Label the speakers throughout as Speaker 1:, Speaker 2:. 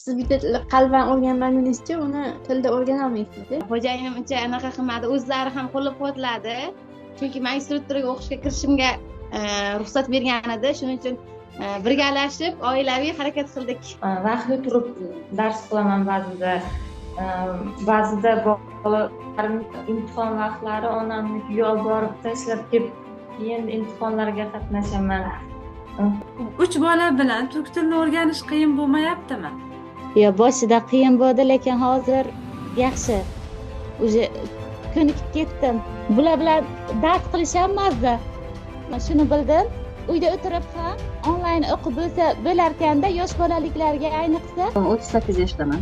Speaker 1: Siz bitta qalban o'rganmagunizcha uni tilda o'rgana olmaysiz.
Speaker 2: Xo'jayinim uncha anaqa qilmadi, o'zlari ham qo'llab-quvvatladi. Chunki magistraturaga o'qishga kirishimga ruxsat bergan edi. Shuning uchun birgalashib oilaviy harakat qildik.
Speaker 3: Vaqtli turib dars qilaman ba'zida. Ba'zida bolalarim imtihon vaqtlari onamnikiga olib borib tashlab kelib, keyin imtihonlarga qatnashaman.
Speaker 4: 3 bola bilan turk tilini o'rganish qiyin bo'lmayaptimi?
Speaker 5: Yo, boshida qiyin bo'ldi, lekin hozir yaxshi. Уже ko'nikib ketdim. Bular bilan dars qilish ham mazza. Shuni bildim. Uyda o'tirib ham onlayn o'qib bo'lsa bo'larkanda, yosh bolaliklarga ayniqsa.
Speaker 6: 38 yoshdaman.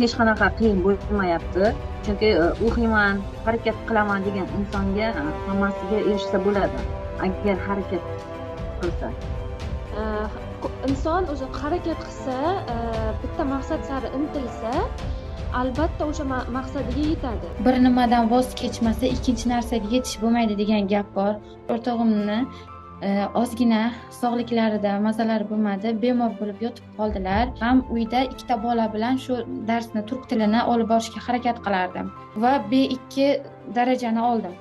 Speaker 6: Hech qanaqa qiyin bo'lmayapti. Chunki o'qiyman, harakat qilaman degan insonga hammasiga erishsa bo'ladi, agar harakat qilsa.
Speaker 7: Inson o'zi harakat qilsa, bitta maqsad sari intilsa, albatta o'sha maqsadiga yetadi.
Speaker 8: Bir nimadan voz kechmasa, ikkinchi narsaga yetish bo'lmaydi degan gap bor. O'rtog'imni ozgina sog'liklarida mazalari bo'lmadi, bemor bo'lib yotib qoldilar. Ham uyda ikkita bola bilan shu darsni, turk tilini olib borishga harakat qilardim va B2 darajani oldim.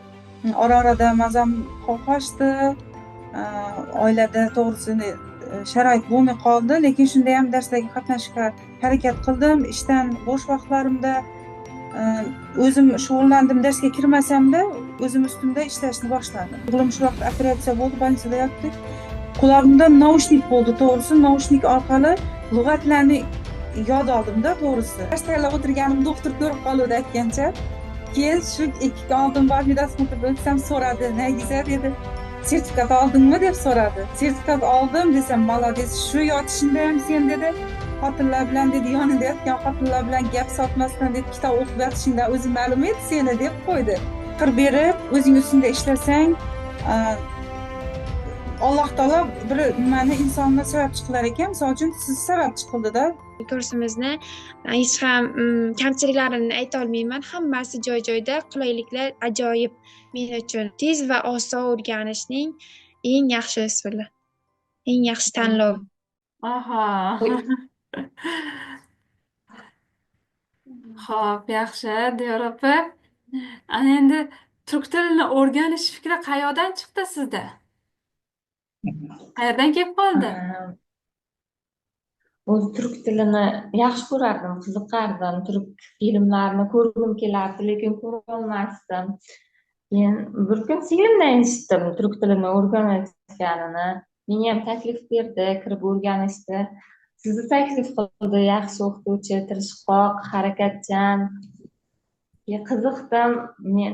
Speaker 9: Ora-orada mazam qochdi. Oilada to'g'risini sharoit bo'lmay qoldi, lekin shunda ham darslarga qatnashishga harakat qildim. Ishdan bo'sh vaqtlarimda o'zim shug'ullandim, darsga kirmasamda o'zim ustimda ishlashni boshladim. O'g'lim shu vaqt operatsiya bo'ldi, больницада yotdik. Qulog'imda naushnik bo'ldi, to'g'risi, naushnik orqali lug'atlarni yod oldimda, to'g'risi. Dars tayyorlab o'tirganim doktor ko'rib qoluvdi aytgancha. Keyin shu 2 kun oldin borib medosмотр o'tsam so'radi, Nargiza dedi, sertifikat oldingmi deb so'radi. Sertifikat oldim desam, молодец, shu yotishingda ham sen dedi, xotinlar bilan dedi, yonida yotgan xotinlar bilan gap sotmasdan dedi, kitob o'qib yotishingdan o'zi ma'lum edi seni deb qo'ydi. Qir berib, o'zing ustida ishlasang, Alloh taolo bir nimani insonni sababchi qilar ekan. Misol uchun siz sababchi qildida.
Speaker 10: Kursimizni hech ham kamchiliklarini ayta olmayman. Hammasi joy-joyida, qulayliklar ajoyib men uchun. Tez va oson o'rganishning eng yaxshi usuli, eng yaxshi tanlov.
Speaker 4: Aha. Xo'p, yaxshi, Diyor opa. Ana endi turk tilini o'rganish fikri qayoqdan chiqdi sizda? Qayerdan kelib qoldi?
Speaker 3: O'zi turk tilini yaxshi ko'rardim, qiziqardim. Turk filmlarini ko'rgim kelardi, lekin ko'ra olmasdim. Keyin bir kun singlimdan eshitdim turk tilini o'rganayotganini. Menga ham taklif berdi, kirib o'rganishdi. Sizni taklif qildi, yaxshi o'qituvchi, tirishqoq, harakatchan. Keyin qiziqdim,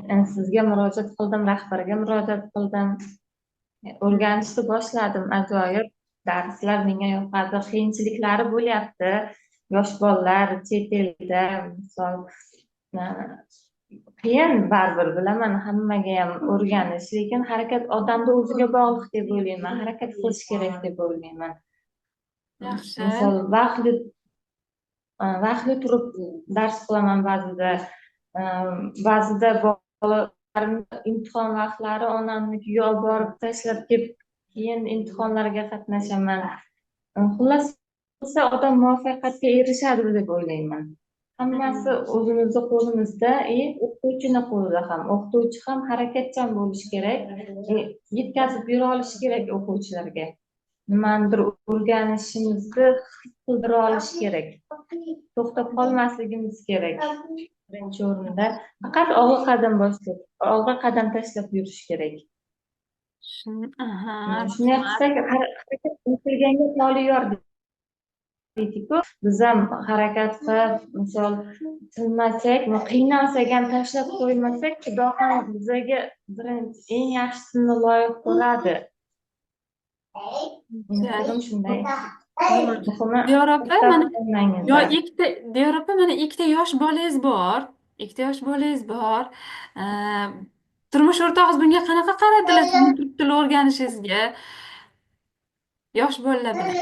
Speaker 3: men sizga murojaat qildim, rahbarga murojaat qildim. O'rganishni boshladim, ajoyib darslar menga yoqadi. Qiyinchiliklari bo'lyapti. Yosh bolalar chet elda, misol, qiyin baribir bilaman hammaga ham o'rganish, lekin harakat odamni o'ziga bog'liq deb o'ylayman. Harakat qilish kerak deb o'ylayman.
Speaker 4: Yaxshi.
Speaker 3: Misol vaqtli turib dars qilaman ba'zida. Ba'zida bolalarim imtihon vaqtlari onamnikiga olib borib tashlab kelib, keyin imtihonlarga qatnashaman. Xullas, odam muvaffaqiyatga erishadi deb o'ylayman. Hammasi o'zimizni qo'limizda, o'qituvchini qo'lida ham. O'qituvchi ham harakatchan bo'lishi kerak, yetkazib bera olishi kerak o'quvchilarga. Nimanidir o'rganishimizni his qildira olish kerak. To'xtab qolmasligimiz kerak. Birinchi o'rinda faqat olg'a qadam bosib, olg'a qadam tashlab yurish kerak. Shunday qilsak, harakat qilganga toli yor deydi-ku. Biz ham harakat qilib, misol tinmasak, qiynalsak ham tashlab qo'ymasak, Xudo ham bizga birinchi eng yaxshisini loyiq ko'radi. Fikrim shunday. Muhimi,
Speaker 4: Diyor opa, mana
Speaker 3: qo'ymangizlar.
Speaker 4: yo ikkita Diyor opa, mana ikkita yosh bolangiz bor. Ikkita yosh bolangiz bor. Turmush o'rtog'ingiz bunga qanaqa qaradilar, sizning turk tili o'rganishingizga? Yosh bolalar bilan.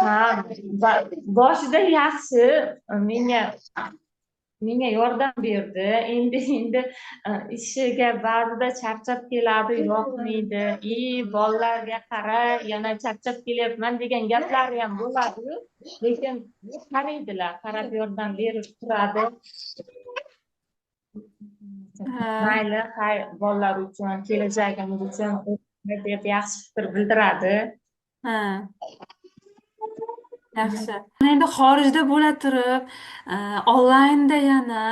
Speaker 3: Ha, boshida yaxshi, menga Menga yordam berdi. Endi ishiga ba'zida charchab keladi, yoqmaydi. "I, bolalarga qara, yana charchab kelyapman" degan gaplari ham bo'ladi. Lekin qaraydilar, qarab yordam berib turadi. Mayli, hay, bolalar uchun, kelajagimiz uchun deb yaxshi fikr bildiradi.
Speaker 4: Ha. Yaxshi. Endi xorijda bo'la turib, onlaynda yana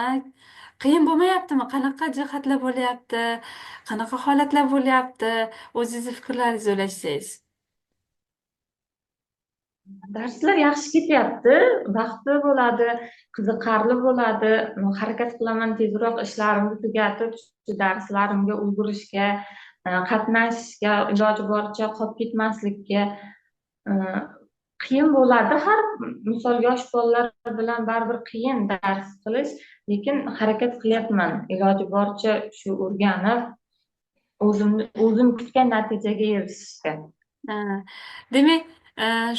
Speaker 4: qiyin bo'lmayaptimi? Qanaqa jihatlar bo'lyapti? Qanaqa holatlar bo'lyapti? O'zingizni fikrlaringizni ulashsangiz.
Speaker 3: Darslar yaxshi ketyapti, vaqti bo'ladi, qiziqarli bo'ladi. Harakat qilaman tezroq ishlarimni tugatib, shu darslarimga ulgurishga, qatnashishga, iloji boricha qolib ketmaslikka. Qiyin bo'ladi. Har misol yosh bolalar bilan baribir qiyin dars qilish, lekin harakat qilyapman. Iloji boricha shu o'rganib, o'zimni o'zim kutgan natijaga erishishga.
Speaker 4: Ha. Demak,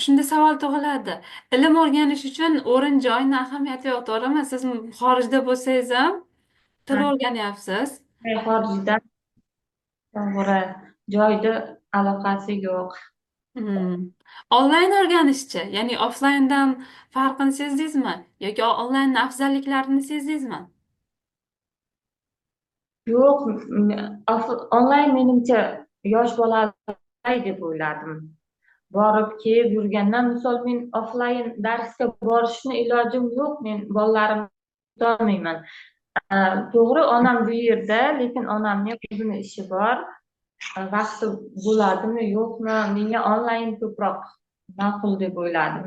Speaker 4: shunda savol tug'iladi. Ilm o'rganish uchun o'rin joyni ahamiyati yo'q, to'g'rimi? Siz xorijda bo'lsangiz ham til o'rganyapsiz.
Speaker 3: Xorijda, to'g'ri, joyda aloqasi yo'q.
Speaker 4: Onlayn o'rganishchi, ya'ni offlayndan farqini sezdingizmi? Yoki onlaynni afzalliklarini sezdingizmi?
Speaker 3: Yo'q, onlayn menimcha yosh bolalar deb o'yladim. Borib kelib yurgandan, misol, men offlayn darsga borishni ilojim yo'q, men bolalarimni tutolmayman. To'g'ri, onam bu yerda, lekin onamni ham o'zini ishi bor. Vaqti bo'ladimi, yo'qmi, menga onlayn ko'proq ma'qul deb o'yladim.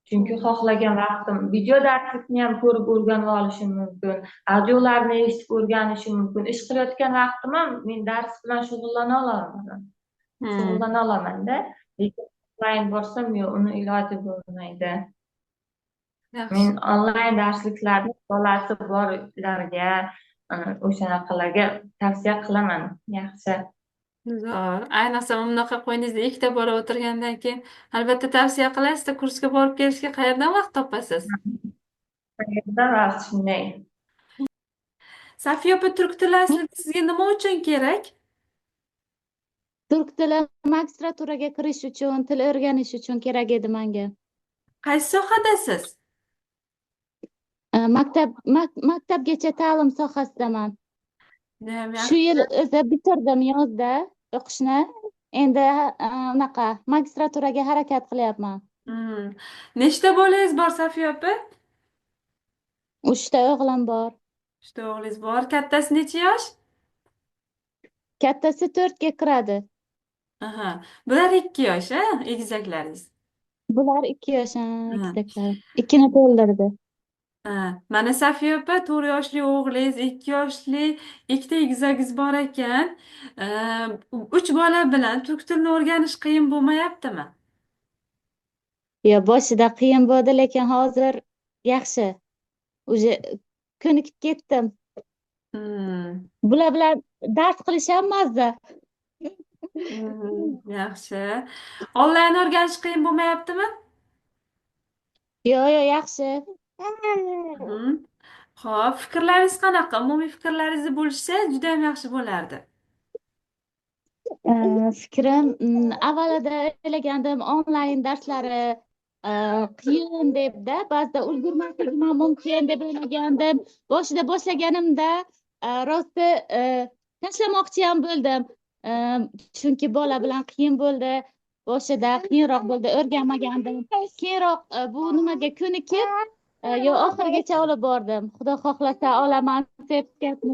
Speaker 3: Chunki xohlagan vaqtim video darslikni ham ko'rib o'rganib olishim mumkin, audiolarni eshitib o'rganishim mumkin. Ish qilayotgan vaqtim ham men dars bilan shug'ullana olaman. Shug'ullana olamanda. Lekin onlayn borsam, yo'q, uni iloji bo'lmaydi. Men onlayn darsliklarni bolasi borlarga, o'shanaqalarga tavsiya qilaman. Yaxshi.
Speaker 4: Zo'r. Ayniqsa bunaqa qo'yningizda ikkita bola o'tirgandan keyin albatta tavsiya qilasizda, kursga borib kelishga qayerdan vaqt topasiz?
Speaker 3: Qayerdan vaqt, shunday.
Speaker 4: Safiya opa, turk tili aslida sizga nima uchun kerak?
Speaker 5: Turk tili magistraturaga kirish uchun, til o'rganish uchun kerak edi menga.
Speaker 4: Qaysi sohadasiz?
Speaker 5: Maktabgacha ta'lim sohasidaman.
Speaker 4: Judayam
Speaker 5: Shu yil
Speaker 4: yaxshi.
Speaker 5: o'zi bitirdim yozda o'qishni. Endi unaqa magistraturaga harakat qilyapman.
Speaker 4: Nechta bolangiz bor, Safiya opa?
Speaker 5: Uchta o'g'lim bor.
Speaker 4: Uchta o'g'lingiz bor. Kattasi necha yosh?
Speaker 5: Kattasi 4ga kiradi.
Speaker 4: Aha. Bular 2 yosh, a? Egizaklaringiz.
Speaker 5: Bular 2 yosh, ha, egizaklarim. 2ni to'ldirdi.
Speaker 4: Ha, mana Safiya opa, 4 yoshli o'g'lingiz, 2 yoshli ikkita egizagingiz bor ekan. Uch bola bilan turk tilini o'rganish qiyin bo'lmayaptimi?
Speaker 5: Yo, boshida qiyin bo'ldi, lekin hozir yaxshi. Уже ko'nikib ketdim. Bular bilan dars qilish ham mazza.
Speaker 4: Yaxshi. Onlayn o'rganish qiyin bo'lmayaptimi?
Speaker 5: Yo'q, yaxshi.
Speaker 4: Xo'p, fikrlaringiz qanaqa? Umumiy fikrlaringizni bo'lishsangiz juda ham yaxshi bo'lardi.
Speaker 5: Fikrim, avvalida o'ylagandim onlayn darslari qiyin debda, ba'zida ulgurmasligim ham mumkin deb o'ylagandim. Boshida boshlaganimda rosti tashlamoqchi ham bo'ldim. Chunki bola bilan qiyin bo'ldi. Boshida qiyinroq bo'ldi, o'rganmagandim. Keyinroq bu nimaga ko'nikib, yo oxirigacha olib bordim. Xudo xohlasa olaman sertifikatni.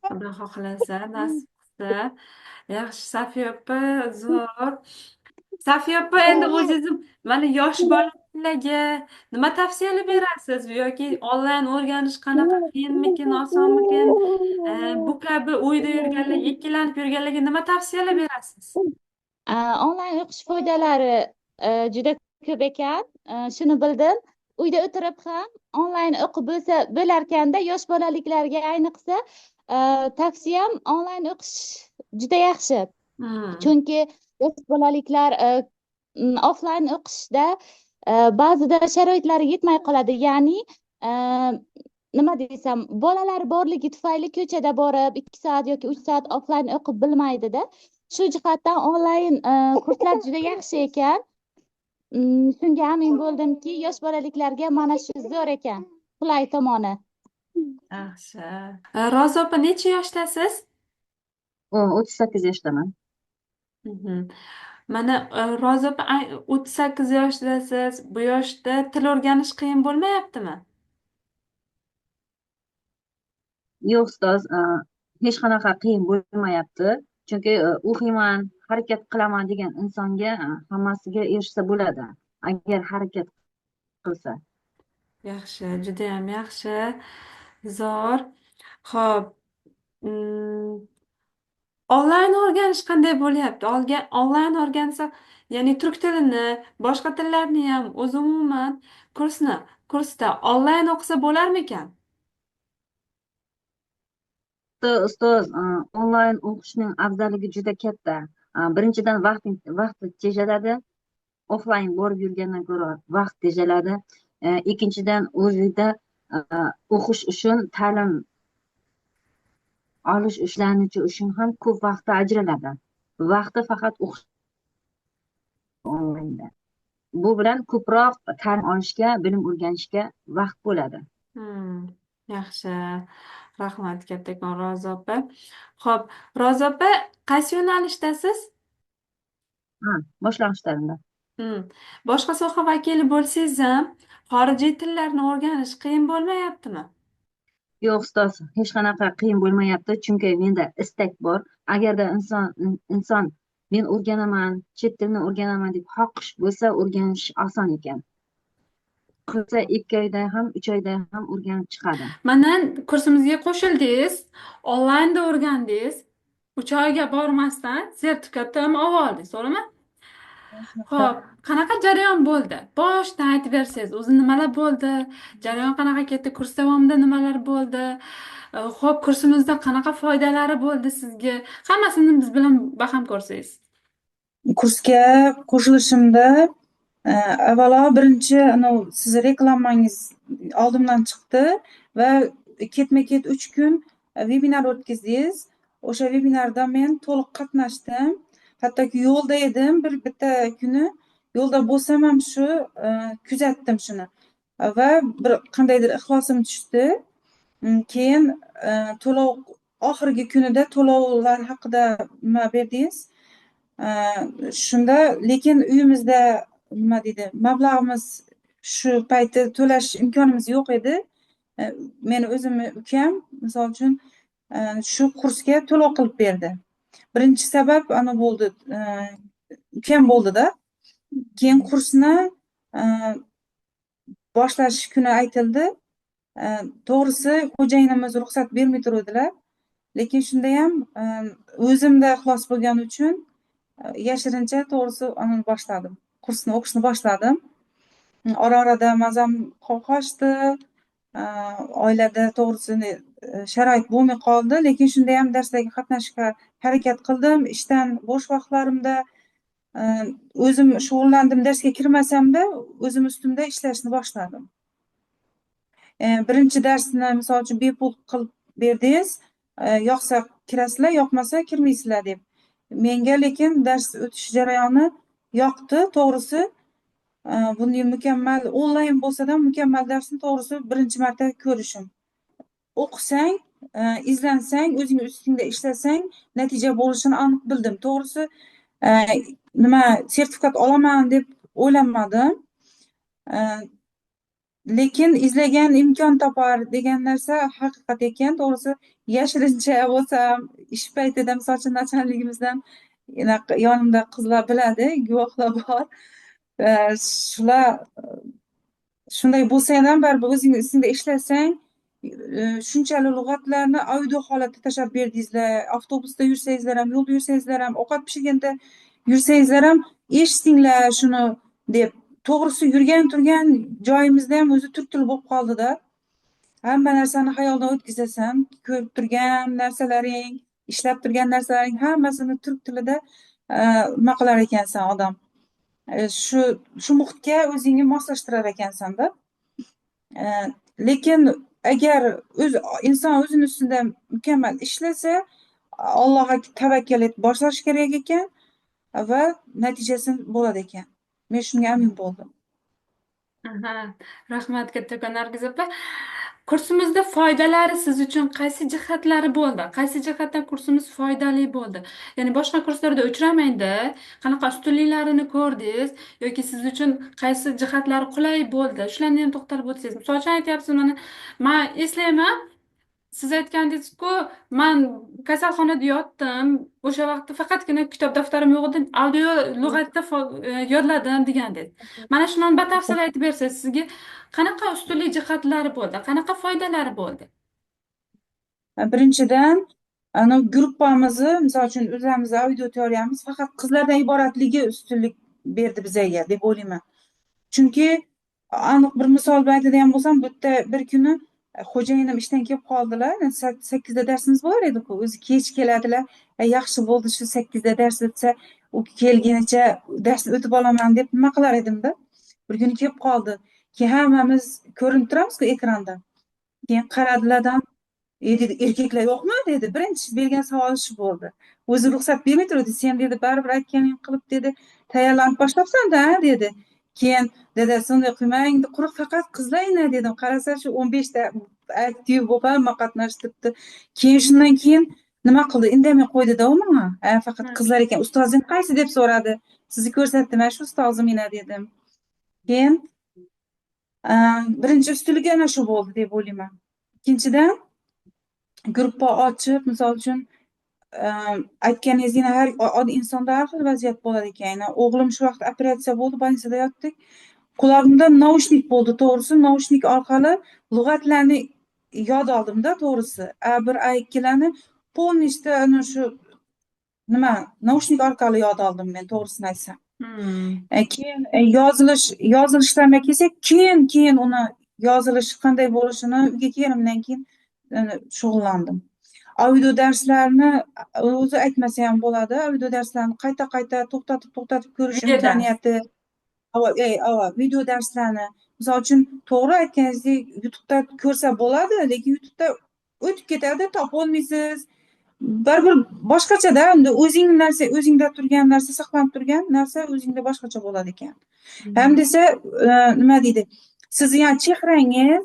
Speaker 4: Xudo xohlasa, nasib qilsa. Yaxshi, Safiya opa, zo'r. Safiya opa, endi o'zingizni mana yosh bolalarga nima tavsiyalar berasiz yoki onlayn o'rganish qanaqa, qiyinmikin, osonmikin? Bu kabi o'yda yurganlarga, ikkilanib yurganlarga nima tavsiyalar berasiz?
Speaker 5: Onlayn o'qish foydalari juda ko'p ekan. Shuni bildim. Uyda o'tirib ham onlayn o'qib bo'lsa bo'larkanda, yosh bolaliklarga ayniqsa tavsiyam onlayn o'qish juda yaxshi. Chunki yosh bolaliklar offlayn o'qishda ba'zida sharoitlari yetmay qoladi. Ya'ni Nima desam, bolalari borligi tufayli ko'chada borib 2 soat yoki 3 soat offlayn o'qib bilmaydida. Shu jihatdan onlayn kurslar juda yaxshi ekan. Shunga amin bo'ldimki, yosh bolaliklarga mana shu zo'r ekan, qulay tomoni.
Speaker 4: Yaxshi. Roza opa, necha yoshdasiz?
Speaker 6: 38 yoshdaman.
Speaker 4: Mana Roza opa, 38 yoshdasiz. Bu yoshda til o'rganish qiyin bo'lmayaptimi?
Speaker 6: Yo'q, ustoz, hech qanaqa qiyin bo'lmayapti. Chunki o'qiyman, harakat qilaman degan insonga hammasiga erishsa bo'ladi. Agar harakat qilsa.
Speaker 4: Yaxshi, judayam yaxshi. Zo'r. Xo'p. Onlayn o'rganish qanday bo'lyapti? Onlayn o'rgansa, ya'ni turk tilini, boshqa tillarni ham o'zi umuman kursda onlayn o'qisa bo'larmikan?
Speaker 6: Ustoz, onlayn o'qishning afzalligi juda katta. Birinchidan, vaqti tejaladi. Offlayn borib yurgandan ko'ra vaqt tejaladi. Ikkinchidan, o'zida o'qish uchun, ta'lim olish ishlanishi uchun ham ko'p vaqti ajraladi. Vaqti faqat o'qish onlaynda. Bu bilan ko'proq ta'lim olishga, bilim o'rganishga vaqt bo'ladi.
Speaker 4: Yaxshi. Rahmat kattakon, Roza opa. Xo'p, Roza opa, qaysi yo'nalishdasiz?
Speaker 6: Ha, boshlang'ich ta'limda.
Speaker 4: Boshqa soha vakili bo'lsangiz ham, xorijiy tillarni o'rganish qiyin bo'lmayaptimi?
Speaker 6: Yo'q, ustoz, hech qanaqa qiyin bo'lmayapti, chunki menda istak bor. Agarda inson men o'rganaman, chet tilini o'rganaman deb xohish bo'lsa, o'rganish oson ekan. Qilsa 2 oyda ham, 3 oyda ham o'rganib chiqadi.
Speaker 4: Mana kursimizga qo'shildingiz, onlaynda o'rgandingiz, 3 oyga bormasdan sertifikatni ham olib oldingiz, to'g'rimi? Xo'p, qanaqa jarayon bo'ldi? Boshidan aytib bersangiz, o'zi nimalar bo'ldi? Jarayon qanaqa ketdi? Kurs davomida nimalar bo'ldi? Xo'p, kursimizda qanaqa foydalari bo'ldi sizga? Hammasini biz bilan baham ko'rsangiz.
Speaker 9: Kursga qo'shilishimda avvalo birinchi anavi sizni reklamangiz oldimdan chiqdi va ketma-ket 3 kun vebinar o'tkazdingiz. O'sha vebinarda men to'liq qatnashdim. Hattoki yo'lda edim, bir bitta kuni yo'lda bo'lsam ham shu kuzatdim shuni va bir qandaydir ixlosim tushdi. Keyin to'lov oxirgi kunida to'lovlar haqida nima berdingiz. Shunda lekin uyimizda, nima deydi, mablag'imiz shu payti to'lash imkonimiz yo'q edi. Meni o'zimni ukam, misol uchun, shu kursga to'lov qilib berdi. Birinchi sabab ana bo'ldi, ukam bo'ldida. Keyin kursni boshlash kuni aytildi. To'g'risi, xo'jayinimiz ruxsat bermay turuvdilar, lekin shundayam o'zimda ixlos bo'lgani uchun yashirincha, to'g'risi, uni boshladim, kursni o'qishni boshladim. Ora orada mazam qochdi, oilada, to'g'risi, sharoit bo'lmay qoldi, lekin shundayam darslarga qatnashishga harakat qildim. Ishdan bo'sh vaqtlarimda o'zim shug'ullandim, darsga kirmasamda o'zim ustimda ishlashni boshladim. Birinchi darsni, misol uchun, bepul qilib berdingiz, yoqsa kirasizlar, yoqmasa kirmaysizlar deb. Menga lekin dars o'tish jarayoni yoqdi, to'g'risi. Bunday mukammal onlayn bo'lsa-da mukammal darsni, to'g'risi, birinchi marta ko'rishim. O'qisang, izlansang, o'zing ustingda ishlasang, natija bo'lishini aniq bildim. To'g'risi, nima, sertifikat olaman deb o'ylamadim. Lekin izlagan imkon topar degan narsa haqiqat ekan. To'g'risi, yashirincha bo'lsam, ish paytida, misol uchun, начальник imizdan, yonimda qizlar biladi, guvohlar bor. Shular shunday bo'lsa ham baribir o'zing ustingda ishlasang, shunchalik lug'atlarni audio holatda tashlab berdingizlar. Avtobusda yursangizlar ham, yo'lda yursangizlar ham, ovqat pishirganda yursangizlar ham eshitinglar shuni deb. To'g'risi, yurgan turgan joyimizda ham o'zi turk tili bo'lib qoldida. Hamma narsani xayoldan o'tkazasan, ko'rib turgan narsalaring, ishlab turgan narsalaring hammasini turk tilida nima qilar ekansan odam. Shu muhitga o'zingni moslashtirar ekansanda. Lekin agar o'z inson o'zini ustida mukammal ishlasa, Allohga tavakkal etib boshlash kerak ekan va natijasi bo'ladi ekan. Men shunga amin bo'ldim.
Speaker 4: Aha, rahmat kattakon, Nargiz opa. Kursimizda foydalari siz uchun qaysi jihatlari bo'ldi? Qaysi jihatdan kursimiz foydali bo'ldi? Ya'ni boshqa kurslarda uchramaydi. Qanaqa ustunliklarini ko'rdingiz yoki siz uchun qaysi jihatlari qulay bo'ldi? Shularni ham to'xtalib o'tsangiz. Misol uchun aytyapsiz, mana man eslayman, siz aytgandingizku, man kasalxonada yotdim, o'sha vaqtda faqatgina kitob daftarim yo'q edi, audio lug'atda yodladim degandingiz. Mana shuni batafsil aytib bersangiz, sizga qanaqa ustunlik jihatlari bo'ldi, qanaqa foydalari bo'ldi?
Speaker 9: Birinchidan, ana gruppamizni, misol uchun, o'zimizni auditoriyamiz faqat qizlardan iboratligi ustunlik berdi bizaga deb o'ylayman. Chunki aniq bir misol bilan aytadigan bo'lsam, bu yerda bir kuni xo'jayinim ishdan kelib qoldilar. 8da darsimiz bo'lar edi-ku, o'zi kech keladilar. Yaxshi bo'ldi shu 8da dars o'tsa, u kelgunicha darsni o'tib olaman deb nima qilar edimda. Bir kuni kelib qoldi. Keyin hammamiz ko'rinib turamiz-ku ekranda. Keyin qaradilardan, dedi, erkaklar yo'qmi, dedi. Birinchi bergan savoli shu bo'ldi. O'zi ruxsat bermay turdi. Sen, dedi, baribir aytganing qilib, dedi, tayyorlanib boshlabsan-da, dedi. Keyin dadasi unday qilmang, quruq faqat qizlargina, dedim. Qarasa, shu 15 ta aktiv bo'lib hamma qatnashtiribdi. Keyin shundan keyin nima qildi? Indamay qo'ydi-da u menga. Faqat qizlar ekan. Ustozing qaysi, deb so'radi. Sizni ko'rsatdim, shu ustozim ina, dedim. Keyin birinchi ustunligi ana shu bo'ldi deb o'ylayman. Ikkinchidan, gruppa ochib, misol uchun, aytganingizdek, har oddiy insonda har xil vaziyat bo'ladi ekan. Aynan o'g'lim shu vaqt operatsiya bo'ldi, больница da yotdik. Qulog'imda naushnik bo'ldi, to'g'risi, naushnik orqali lug'atlarni yod oldimda, to'g'risi. A1, A2larni полностью ana shu nima, naushnik orqali yod oldim men, to'g'risini aytsam. Keyin yozilishlarga kelsak, keyin uni yozilishi qanday bo'lishini uyga kelganimdan keyin shug'ullandim. Audio darslarni o'zi aytmasa ham bo'ladi. Audio darslarni qayta-qayta to'xtatib-to'xtatib ko'rish
Speaker 4: Video dars.
Speaker 9: imkoniyati. Ava, video darslarni, misol uchun, to'g'ri aytganingizdek, YouTube'da ko'rsa bo'ladi, lekin YouTube'da o'tib ketadi, topolmaysiz. Baribir boshqachada, endi o'zing narsa, o'zingda turgan narsa, saqlanib turgan narsa o'zingda boshqacha bo'ladi ekan. Ham desa, nima deydi? Sizni yani chehrangiz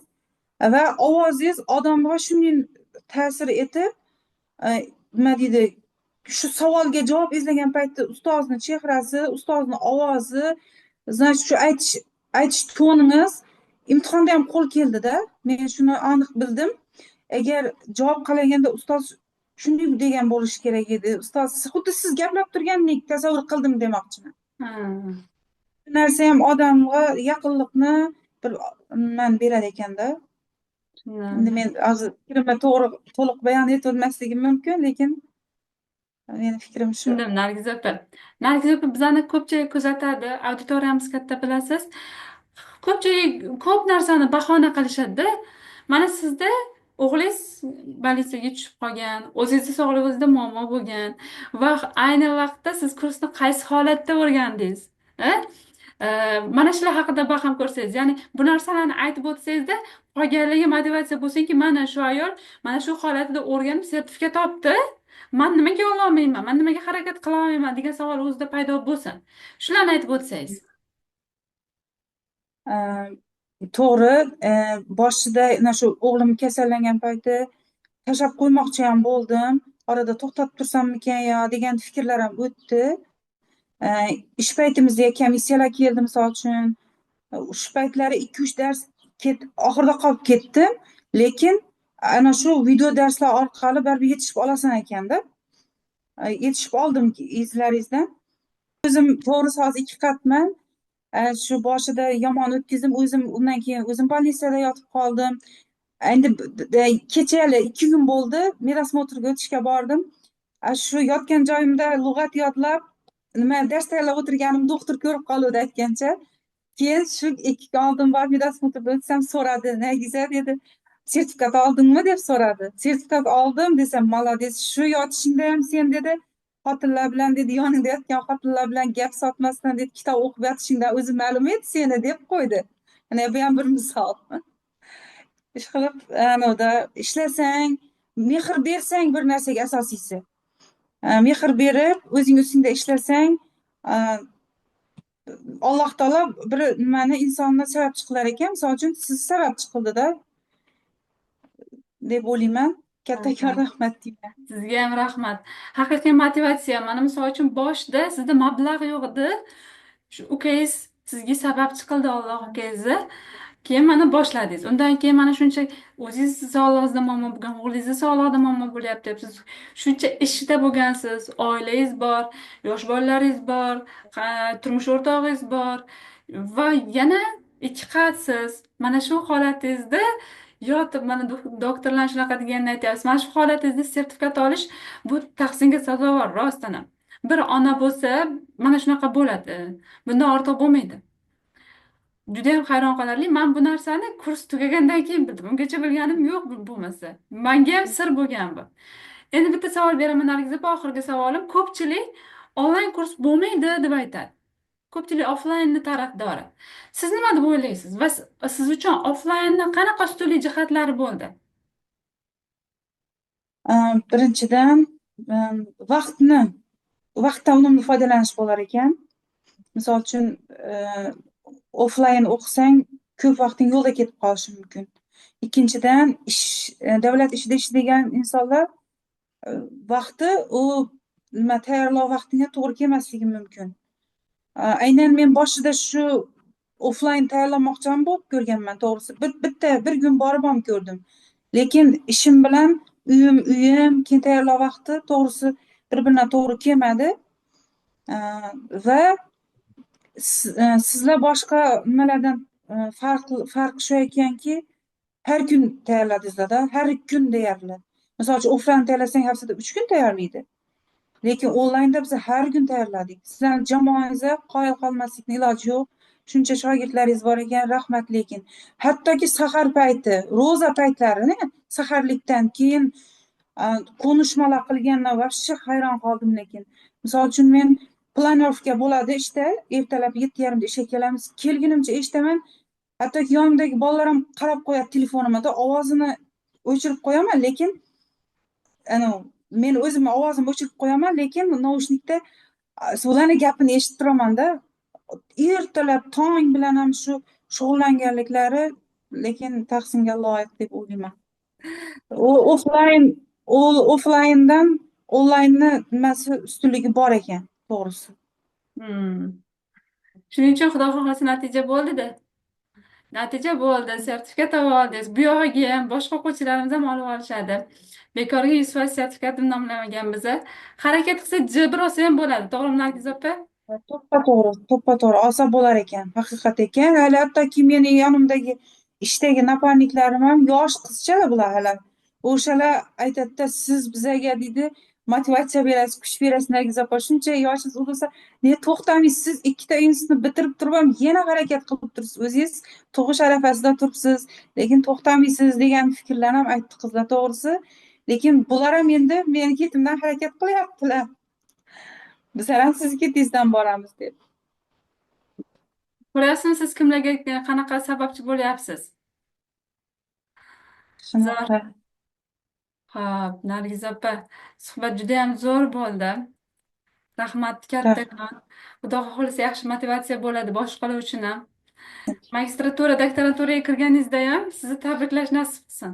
Speaker 9: va ovozingiz odamga shunday ta'sir etib, nima deydi, shu savolga javob izlagan paytda ustozni chehrasi, ustozni ovozi, значит, shu aytish toningiz imtihonda ham qo'l keldida. Men shuni aniq bildim. Agar javob qilganda ustoz shunday degan bo'lishi kerak edi. Ustoz xuddi siz gaplab turgandek tasavvur qildim demoqchiman. Bu narsa ham odamga yaqinlikni bir nimani beradi ekanda. Endi men hozir fikrimni to'g'ri to'liq bayon etolmasligim mumkin, lekin meni fikrim shu.
Speaker 4: Tushundim, Nargiz opa. Nargiz opa, bizani ko'pchilik kuzatadi, auditoriyamiz katta, bilasiz. Ko'pchilik ko'p narsani bahona qilishadi. Mana sizda o'g'lingiz больница ga tushib qolgan, o'zingizni sog'lig'ingizda muammo bo'lgan va ayni vaqtda siz kursni qaysi holatda o'rgandingiz? A? Mana shular haqida baham ko'rsangiz, ya'ni bu narsalarni aytib o'tsangizda, qolganlarga motivatsiya bo'lsinki, mana shu ayol mana shu holatida o'rganib sertifikat olibdi. Man nimaga ololmayman, man nimaga harakat qila olmayman degan savol o'zida paydo bo'lsin. Shularni aytib o'tsangiz.
Speaker 9: To'g'ri, boshida ana shu o'g'lim kasallangan payti tashlab qo'ymoqchi ham bo'ldim. Orada to'xtatib tursammikan yo degan fikrlar ham o'tdi. Ish paytimizda komissiyalar keldi, misol uchun. Shu paytlari 2-3 dars oxirida qolib ketdim, lekin ana shu video darslar orqali baribir yetishib olasan ekanda. Yetishib oldim izlaringizdan. O'zim to'g'risi hozir ikki qatman. Shu boshida yomon o'tkazdim o'zim, undan keyin o'zim больница da yotib qoldim. Endi kecha hali 2 kun bo'ldi, медосмотр ga o'tishga bordim. Shu yotgan joyimda lug'at yodlab, nima dars tayyorlab o'tirganim doktor ko'rib qoluvdi aytgancha. Keyin shu 2 kun oldin borib медосмотр da o'tsam so'radi, Nargiza, dedi, sertifikat oldingmi, deb so'radi. Sertifikat oldim desam, молодец, shu yotishingda ham sen, dedi, xotinlar bilan, dedi, yoningda yotgan xotinlar bilan gap sotmasdan, dedi, kitob o'qib yotishingdan o'zi ma'lum edi seni, deb qo'ydi. Mana bu ham bir misol. Ishqilib, anavda ishlasang, mehr bersang bir narsaga, asosiysi. Mehr berib, o'zing ustingda ishlasang, Alloh taolo bir nimani, insonni sababchi qilar ekan. Misol uchun, siz sababchi qildida deb o'ylayman. Kattakon rahmat deyman.
Speaker 4: Sizga ham rahmat. Haqiqiy motivatsiya. Mana misol uchun boshida sizda mablag' yo'q edi. Shu ukangiz sizga sababchi qildi, Alloh ukangizni. Keyin mana boshladingiz. Undan keyin mana shuncha o'zingiz sog'lig'ingizda muammo bo'lgan, o'g'lingizni sog'lig'ida muammo bo'lyapti deyapsiz. Shuncha ishda bo'lgansiz, oilangiz bor, yosh bolalaringiz bor, turmush o'rtog'ingiz bor va yana ikki qatsiz. Mana shu holatingizda yotib, mana doktorlar shunaqa deganini aytyapsiz. Mana shu holatingizda sertifikat olish bu tahsinga sazovor, rostdan ham. Bir ona bo'lsa, mana shunaqa bo'ladi. Bundan ortiq bo'lmaydi. Judayam hayron qolarli. Man bu narsani kurs tugagandan keyin bildim. Ungacha bilganim yo'q bo'lmasa. Manga ham sir bo'lgan bu. Endi bitta savol beraman, Nargiz opa, oxirgi savolim. Ko'pchilik onlayn kurs bo'lmaydi deb aytadi. Ko'pchilik offlaynni tarafdori. Siz nima deb o'ylaysiz? Va siz uchun offlaynni qanaqa ustunlik jihatlari bo'ldi?
Speaker 9: Birinchidan, vaqtdan unumli foydalanish bo'lar ekan. Misol uchun, offlayn o'qisang, ko'p vaqting yo'lda ketib qolishi mumkin. Ikkinchidan, ish, davlat ishida ishlaydigan insonlar vaqti u nima tayyorlov vaqtiga to'g'ri kelmasligi mumkin. Aynan men boshida shu offlayn tayyorlamoqchi ham bo'lib ko'rganman, to'g'risi. Bitta bir kun borib ham ko'rdim. Lekin ishim bilan uyim, keyin tayyorlov vaqti, to'g'risi, bir-biridan to'g'ri kelmadi. Va sizlar boshqa nimalardan farq shu ekanki, har kun tayyorladingizlarda, har kun deyarli. Misol uchun, offlayn tayyorlasang, haftada 3 kun tayyorlaydi. Lekin onlaynda biz har kun tayyorladik. Sizlarni jamoangizga qoyil qolmaslikni iloji yo'q. Shuncha shogirdlaringiz bor ekan, rahmat lekin. Hattoki sahar payti, ro'za paytlarini saharlikdan keyin konuşmalar qilgandan вообще hayron qoldim lekin. Misol uchun, men планёрка bo'ladi ishda, ertalab 7:30da ishga kelamiz. Kelgunimcha eshitaman. Hattoki yonimdagi bolalar ham qarab qo'yadi telefonimda, ovozini o'chirib qo'yaman, lekin anavi men o'zimni ovozimni o'chirib qo'yaman, lekin наушник da ularni gapini eshitib turamanda. Ertalab tong bilan ham shu shug'ullanganliklari lekin tahsinga loyiq deb o'ylayman. U offlayn, u offlayndan onlaynni nimasi ustunligi bor ekan, to'g'risi.
Speaker 4: Shuning uchun Xudo xohlasa natija bo'ldi-da. Natija bo'ldi, sertifikat olib oldingiz. Bu yog'iga ham boshqa o'quvchilarimiz ham olib olishadi. Bekorga 100% sertifikat deb nomlamagan biza. Harakat qilsa J1 olsa ham bo'ladi, to'g'rimi, Nargiz opa?
Speaker 9: To'ppa to'g'ri, to'ppa to'g'ri olsa bo'lar ekan, haqiqat ekan. Hali hattoki meni yonimdagi ishdagi напарник larim ham yosh qizchalar bular hali. O'shalar aytadida, siz bizaga, deydi, motivatsiya berasiz, kuch berasiz, Nargiz opa, shuncha yoshingiz ulug' bo'lsa, nega to'xtamaysiz? Siz ikkita institutni bitirib turib ham yana harakat qilib turibsiz. O'zingiz tug'ish arafasida turibsiz, lekin to'xtamaysiz degan fikrlarni ham aytdi qizlar, to'g'risi. Lekin bular ham endi meni ketimdan harakat qilyaptilar. Bizlar ham sizni ketingizdan boramiz deb.
Speaker 4: Ko'ryapsizmi, siz kimlarga qanaqa sababchi bo'lyapsiz? Zo'r.
Speaker 9: Shunaqa.
Speaker 4: Xo'p, Nargiz opa, suhbat juda ham zo'r bo'ldi. Rahmat kattakon. Xudo xohlasa yaxshi motivatsiya bo'ladi boshqalar uchun ham. Magistratura, doktoranturaga kirganingizda ham sizni tabriklash nasib qilsin.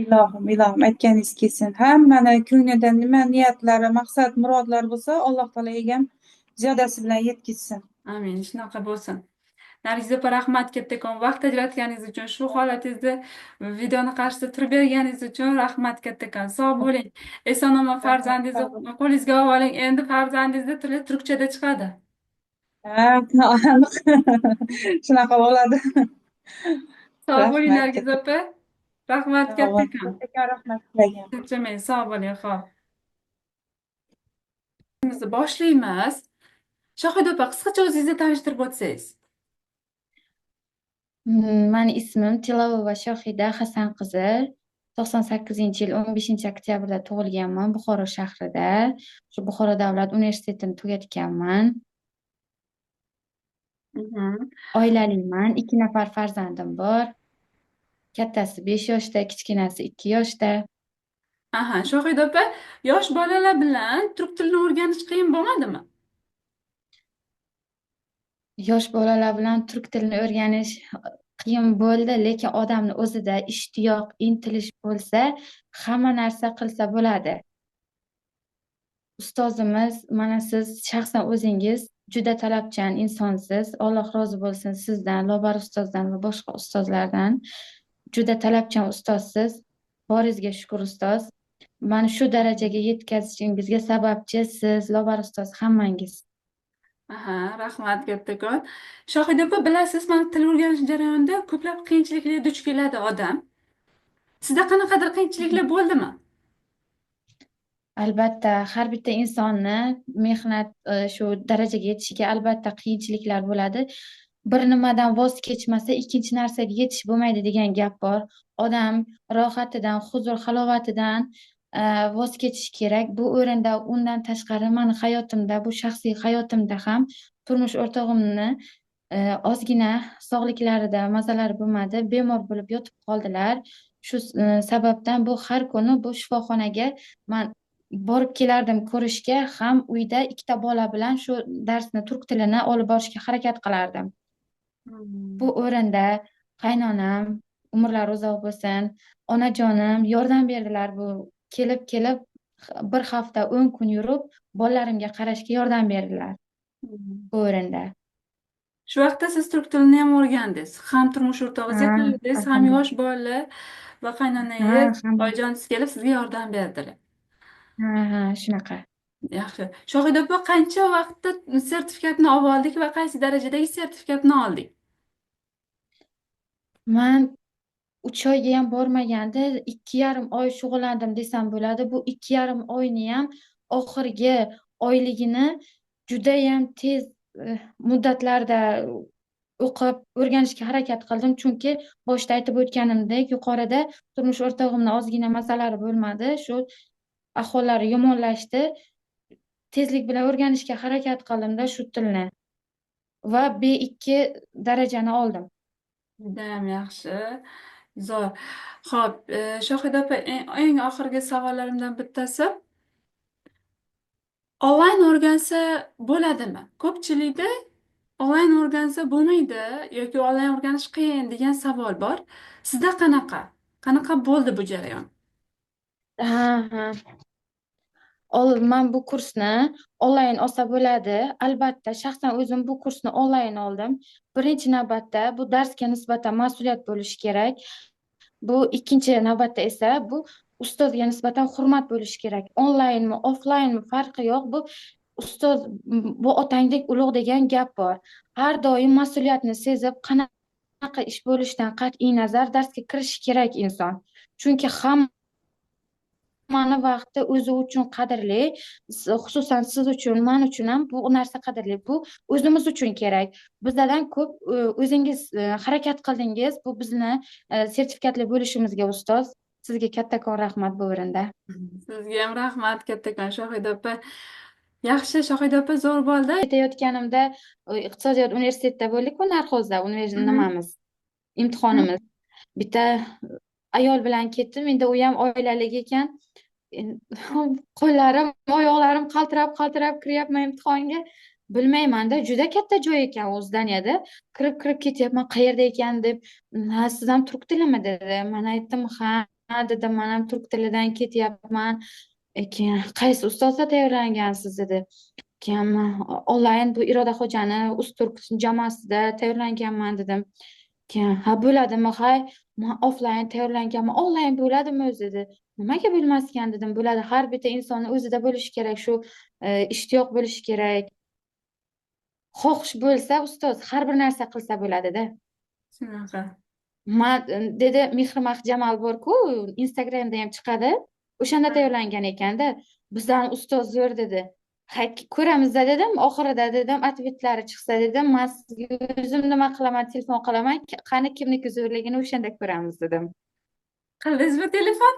Speaker 9: Ilohim, ilohim, aytganingiz kelsin. Hammani ko'nglida nima niyatlari, maqsad, murodlari bo'lsa, Alloh taolo egam ziyodasi bilan yetkazsin.
Speaker 4: Amin, shunaqa bo'lsin. Nargiz opa, rahmat kattakon vaqt ajratganingiz uchun, shu holatingizda videoni qarshisida turib berganingiz uchun rahmat kattakon. Sog' bo'ling. Eson omon farzandingizni qo'lingizga olib oling. Endi farzandingizni tili turkchada chiqadi.
Speaker 9: Ha, aniq. Shunaqa bo'ladi.
Speaker 4: Sog' bo'ling,
Speaker 9: Rahmat
Speaker 4: Nargiz opa. Rahmat
Speaker 9: Sog' bo'ling.
Speaker 4: kattakon.
Speaker 9: Kattakon rahmat sizlarga.
Speaker 4: Charchamang, sog' bo'ling, xo'p. Boshlaymiz. Shohida opa, qisqacha o'zingizni tanishtirib o'tsangiz.
Speaker 8: Mani ismim Tilovova Shohida Hasan qizi. 98-yil 15-oktyabrda tug'ilganman Buxoro shahrida. Shu Buxoro davlat universitetini tugatganman. Oilaliman, 2 nafar farzandim bor. Kattasi 5 yoshda, kichkinasi 2 yoshda.
Speaker 4: Aha, Shohida opa, yosh bolalar bilan turk tilini o'rganish qiyin bo'lmadimi?
Speaker 8: Yosh bolalar bilan turk tilini o'rganish qiyin bo'ldi, lekin odamni o'zida ishtiyoq, intilish bo'lsa, hamma narsa qilsa bo'ladi. Ustozimiz, mana siz shaxsan o'zingiz juda talabchan insonsiz. Alloh rozi bo'lsin sizdan, Lobar ustozdan va boshqa ustozlardan. Juda talabchan ustozsiz. Boringizga shukur ustoz. Mani shu darajaga yetkazishingizga sababchi siz, Lobar ustoz, hammangiz.
Speaker 4: Aha, rahmat kattakon. Shohida opa, bilasiz, mana til o'rganish jarayonida ko'plab qiyinchiliklarga duch keladi odam. Sizda qanaqadir qiyinchiliklar bo'ldimi?
Speaker 8: Albatta, har bitta insonni mehnat shu darajaga yetishiga albatta qiyinchiliklar bo'ladi. Bir nimadan voz kechmasa, ikkinchi narsaga yetish bo'lmaydi degan gap bor. Odam rohatidan, huzur, halovatidan voz kechish kerak. Bu o'rinda undan tashqari mani hayotimda, bu shaxsiy hayotimda ham turmush o'rtog'imni ozgina sog'liklarida mazalari bo'lmadi, bemor bo'lib yotib qoldilar. Shu sababdan bu har kuni bu shifoxonaga man borib kelardim ko'rishga, ham uyda ikkita bola bilan shu darsni, turk tilini olib borishga harakat qilardim. Bu o'rinda qaynonam, umrlari uzoq bo'lsin, onajonim yordam berdilar. Bu kelib kelib bir hafta 10 kun yurib bolalarimga qarashga yordam berdilar bu o'rinda.
Speaker 4: Shu vaqtda siz turk tilini ham o'rgandingiz, ham turmush o'rtog'ingizga qildingiz, ham yosh bolalar va qaynonangiz, oyijoningiz kelib sizga yordam berdilar.
Speaker 8: Ha, shunaqa.
Speaker 4: Yaxshi. Shohida opa, qancha vaqtda sertifikatni olib oldik va qaysi darajadagi sertifikatni oldik?
Speaker 8: Man 3 oyga ham bormaganda 2,5 oy shug'ullandim desam bo'ladi. Bu 2,5 oyni ham oxirgi oyligini judayam tez muddatlarda o'qib o'rganishga harakat qildim, chunki boshida aytib o'tganimdek, yuqorida turmush o'rtog'imni ozgina masalari bo'lmadi, shu ahvollari yomonlashdi. Tezlik bilan o'rganishga harakat qildimda shu tilni va B2 darajani oldim.
Speaker 4: Judayam yaxshi. Zo'r. Xo'p, Shohida opa, eng oxirgi savollarimdan bittasi. Onlayn o'rgansa bo'ladimi? Ko'pchilikda onlayn o'rgansa bo'lmaydi yoki onlayn o'rganish qiyin degan savol bor. Sizda qanaqa? Qanaqa bo'ldi bu jarayon?
Speaker 8: Ha. Man bu kursni onlayn olsa bo'ladi. Albatta, shaxsan o'zim bu kursni onlayn oldim. Birinchi navbatda bu darsga nisbatan mas'uliyat bo'lishi kerak. Bu ikkinchi navbatda esa bu ustozga nisbatan hurmat bo'lishi kerak. Onlaynmi, offlaynmi farqi yo'q. Bu ustoz, bu otangdek ulug' degan gap bor. Har doim mas'uliyatni sezib, qanaqa ish bo'lishidan qat'iy nazar darsga kirishi kerak inson. Chunki hammani vaqti o'zi uchun qadrli, xususan siz uchun, men uchun ham bu narsa qadrli. Bu o'zimiz uchun kerak. Bizlardan ko'p o'zingiz harakat qildingiz. Bu bizni sertifikatli bo'lishimizga ustoz. Sizga kattakon rahmat bu o'rinda.
Speaker 4: Sizga ham rahmat kattakon Shohida opa. Yaxshi, Shohida opa, zo'r bo'ldi.
Speaker 8: Ketayotganimda iqtisodiyot universitetida bo'ldik-ku, Narxozda nimamiz, imtihonimiz. Bitta ayol bilan ketdim, endi u ham oilalik ekan. Qo'llarim, oyoqlarim qaltirab kiryapman imtihonga. Bilmayman-da, juda katta joy ekan u zdaniyada. Kirib ketyapman, qayerda ekan deb. Ha, siz ham turk tilimi dedi. Men aytdim, ha dedim, men ham turk tilidan ketyapman. Keyin qaysi ustozda tayyorlangansiz dedi. Keyin onlayn bu Iroda Xo'jani Uzturk jamoasida tayyorlanganman dedim. Keyin ha bo'ladimi, hay, men offlayn tayyorlanganman, onlayn bo'ladimi o'zi dedi. Nimaga bo'lmas ekan dedim, bo'ladi. Har bitta insonni o'zida bo'lishi kerak, shu ishtiyoq bo'lishi kerak. Xohish bo'lsa ustoz har bir narsa qilsa bo'ladida.
Speaker 4: Shunaqa.
Speaker 8: Man dedi, Mehrimah Jamal bor-ku, Instagramda ham chiqadi. O'shanda tayyorlangan ekanda. Bizdan ustoz zo'r dedi. Ha, ko'ramizda dedim, oxirida dedim, otvetlari chiqsa dedim, men sizga o'zim nima qilaman, telefon qilaman, qani kimniki zo'rligini o'shanda ko'ramiz dedim.
Speaker 4: Qildingizmi telefon?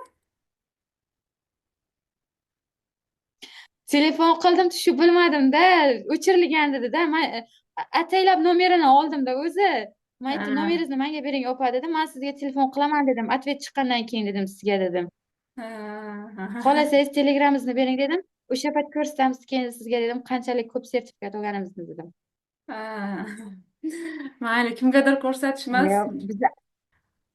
Speaker 8: Telefon qildim, tushib bilmadim-da, o'chirilgan dedi-da. Men ataylab nomerini oldim-da o'zi. Man aytdim, nomeringizni menga bering opa dedim. Man sizga telefon qilaman dedim. Ответ chiqqandan keyin dedim sizga dedim. Xohlasangiz Telegramimizni bering dedim. O'sha payt ko'rsatamiz keyin sizga dedim, qanchalik ko'p sertifikat olganimizni dedim.
Speaker 4: Mayli, kimgadir ko'rsatishmas.
Speaker 8: Yo'q, biza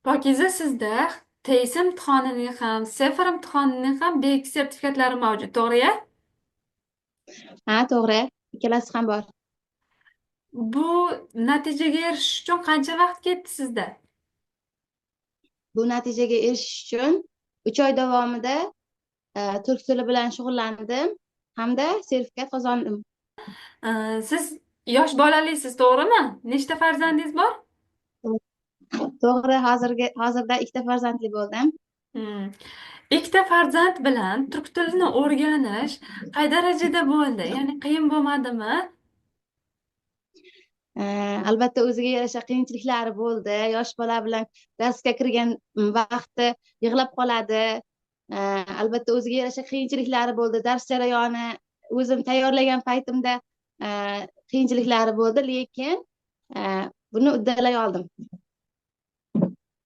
Speaker 4: Pokiza, sizda TESE imtihonining ham, CEFR imtihonining ham B2 sertifikatlari mavjud, to'g'ri-ya?
Speaker 2: Ha, to'g'ri, ikkalasi ham bor.
Speaker 4: Bu natijaga erishish uchun qancha vaqt ketdi sizda?
Speaker 2: Bu natijaga erishish uchun 3 oy davomida turk tili bilan shug'ullandim hamda sertifikat qozondim.
Speaker 4: Siz yosh bolalisiz, to'g'rimi? Nechta farzandingiz bor?
Speaker 2: To'g'ri, hozirda ikkita farzandli bo'ldim.
Speaker 4: Ikkita farzand bilan turk tilini o'rganish qay darajada bo'ldi? Ya'ni qiyin bo'lmadimi?
Speaker 2: Albatta o'ziga yarasha qiyinchiliklari bo'ldi. Yosh bola bilan darsga kirgan vaqti yig'lab qoladi. Albatta o'ziga yarasha qiyinchiliklari bo'ldi. Dars jarayoni o'zim tayyorlagan paytimda qiyinchiliklari bo'ldi, lekin buni uddalay oldim.